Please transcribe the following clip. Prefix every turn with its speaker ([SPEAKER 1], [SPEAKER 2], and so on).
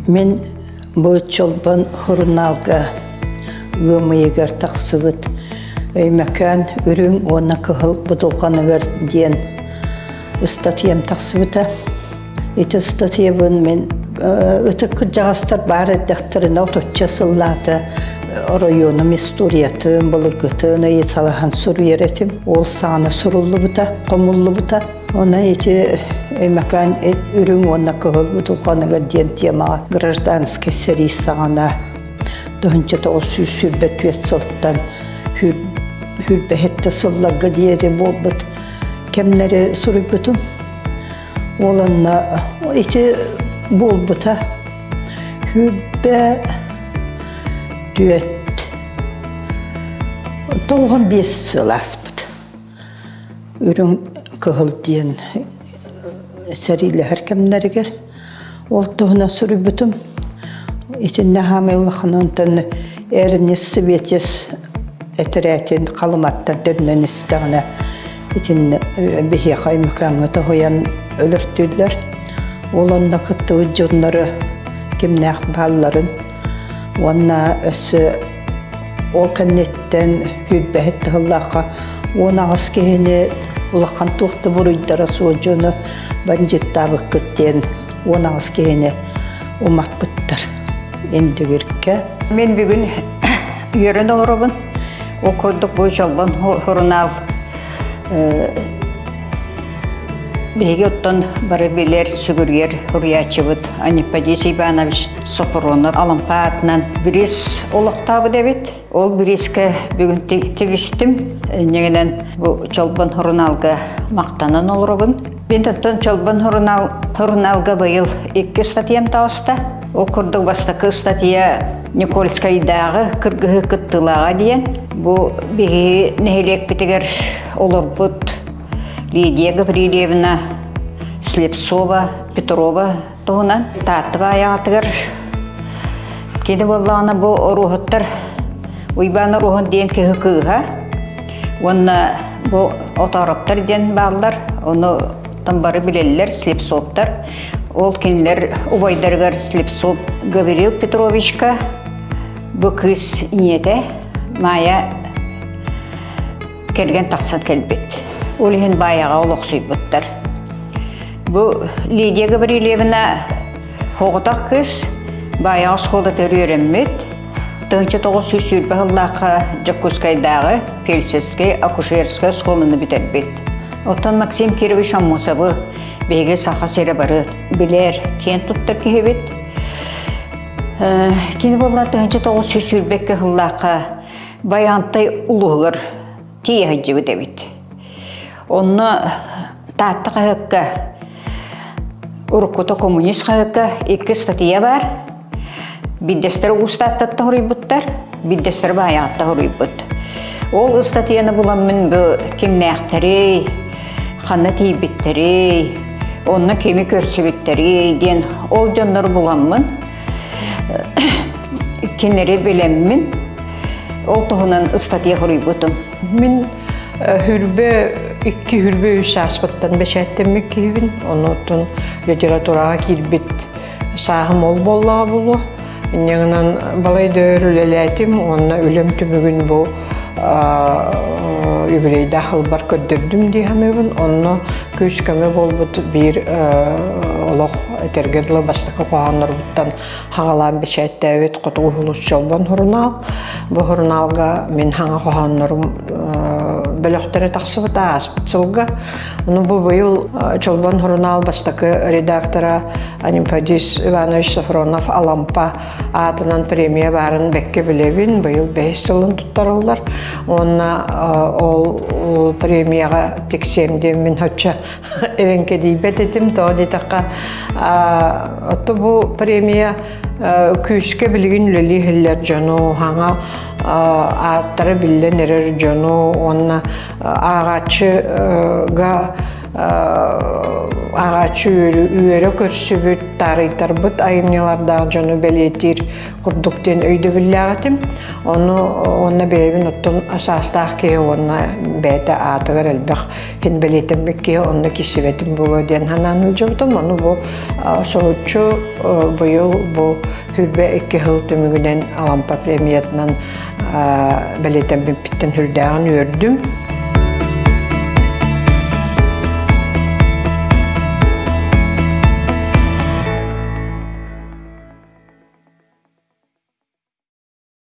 [SPEAKER 1] Мин бу Чолбон сурунаалга ыам ыйыгар тахсыбыт Өймөкөөн үрүҥ уонна кыһыл будулҕаныгар диэн ыстатыйам тахсыбыта. Ити ыстатыйабын мин ытык кырдьаҕастар баар эрдэхтэринэ отучча сыллаата оройуонум историятын, былыргытын ыйыталаһан суруйар этим. Ол саҕана суруллубута, хомуллубута. Онон ити Өймөкөөн үрүҥ уонна кыһыл будулҕаныгар диэн темаҕа гражданскай сэрии саҕана 1924 сылтан сүүрбэһиттэ сылларга диэри буолбут кэмнэри суруйбутум. Ол онно ити буолбута 24 95 сыл ааспыт. Үрүҥ кыһыл диэн сэриилэһэр кэмнэригэр ол туһунан суруйбутум. Итиннэ хаамай улахан онтон Эрнис Светис этэрээтин Халыматтан төннөн истэҕинэ итиннэ биһиэхэ Өймөкөөҥҥө тоһуйан өлөртүүллэр. Ол онно кыттыбыт дьоннору кимнээх баалларын уонна өссө ол кэнниттэн сүүрбэһит тыһыллаахха 18 киһини улахан туох да буруйдара суох дьону бандьыыттаабыккыт диэн 18 киһини умаппыттар Индигиркэ.
[SPEAKER 2] Мин бүгүн үөрэн олоробун. Ол курдук бу Чолбон сурунаал биһиги оттон бары билэр, сүгүрүйэр суруйааччыбыт Аниппадис Иванович Сопрунов Алампа аатынан бириис олохтообут эбит. Ол бириискэ бүгүн тигистим. Иннигинэн бу Чолбон сурунаалга махтанан олоробун. Мин оттон Чолбон сурунаал сурунаалга быйыл икки статьям таҕыста. Ол курдук бастакы статья Никольскайдааҕы кыргыһыы кыттыылааҕа диэн. Бу биһиги нэһилиэкпитигэр олорбут Лидия Гаврильевна Слепцова, Петрова туһунан Таатта баайаҕатыгар кини буоллаҕына бу оруоһуттар Уйбаан Оруоһун диэн киһи кыыһа уонна бу Отоороптор диэн бааллар ону бары билэллэр Слепцовтар ол кинилэр убайдарыгар Слепцов Гаврил Петровичка бу кыыс ийэтэ Майя кэргэн тахсан кэлбит. Ол иһин Баайаҕа олохсуйбуттар. Бу Лидия Гаврильевна соҕотох кыыс Баайаҕа оскуолатыгар үөрэммит. 1920 сыллаахха Дьокуускайдааҕы фельдшерскэй акушерскай оскуоланы бүтэрбит. Оттон Максим Кирович Аммосовы биһиги Саха сирэ бары билэр, киэн туттар киһибит. Кини буолла 1922 сыллаахха Байаантай улууһугар тиийэ сылдьыбыт эбит. Онно Таатта хаһыакка уруккута коммунист хаһыакка икки статья баар. Биирдэстэрэ Уус Тааттаттан хоруйбуттар, биирдэстэрэ Баайаҕаттан хоруйбут. Ол ыстатыйаны буламмын бу кимнээхтэрий, ханна тиийбиттэрий, онно кими көрсүбүттэрий диэн ол дьоннору буламмын кинилэри билэммин ол туһунан ыстатыйа суруйбутум.
[SPEAKER 3] Мин хүрбэ икки хүрбэ үс сааспыттан бэчээттэммит киһибин. Онуттан литератураҕа киирбит сааһым ол буоллаҕа буолуо. Инньэ гынан балай да өр үлэлээтим уонна үлэм түмүгүн бу юбилейдаах ылбар көрдөрдүм дии саныыбын. Онно күүс-көмө буолбут биир олох этэргэ дылы бастакы хоһооннорбуттан хаҕалаан бэчээттээбит Хотугу сулус Чолбон сурунаал. Бу сурунаалга мин хаҥа хоһооннорум бөлөхтөрө тахсыбыта ааспыт сылга. Ону бу быйыл Чолбон сурунаал бастакы редактора Анимфадис Иванович Софронов Алампа аатынан премия баарын бэккэ билэбин. Быйыл бэһис сылын туттарыллар. Уонна ол премияҕа тиксиэм диэммин оччо эрэҥкэдийбэт этим. Тоҕо диэтэххэ, ото бу премия күүскэ билигин үлэлии иһиллэр дьону хаҥа ааттара биллэн эрэр дьону уонна ааҕааччыга ааҕааччы үөрэ көрсүбүт, таарыйтарбыт айымньылардаах дьону бэлиэтиир курдук диэн өйдөбүллээх этим. Ону уонна бэйэбин оттон саастаах киһи уонна бэйэтэ аатыгар элбэх хин бэлиэтэммит киһи онно киссибэтим буолуо диэн санаан сылдьыбытым. Ону бу соһуччу быйыл бу 22 сыл түмүгүнэн Алампа премиятынан бэлиэтэммиппиттэн сүрдээҕин үөрдүм.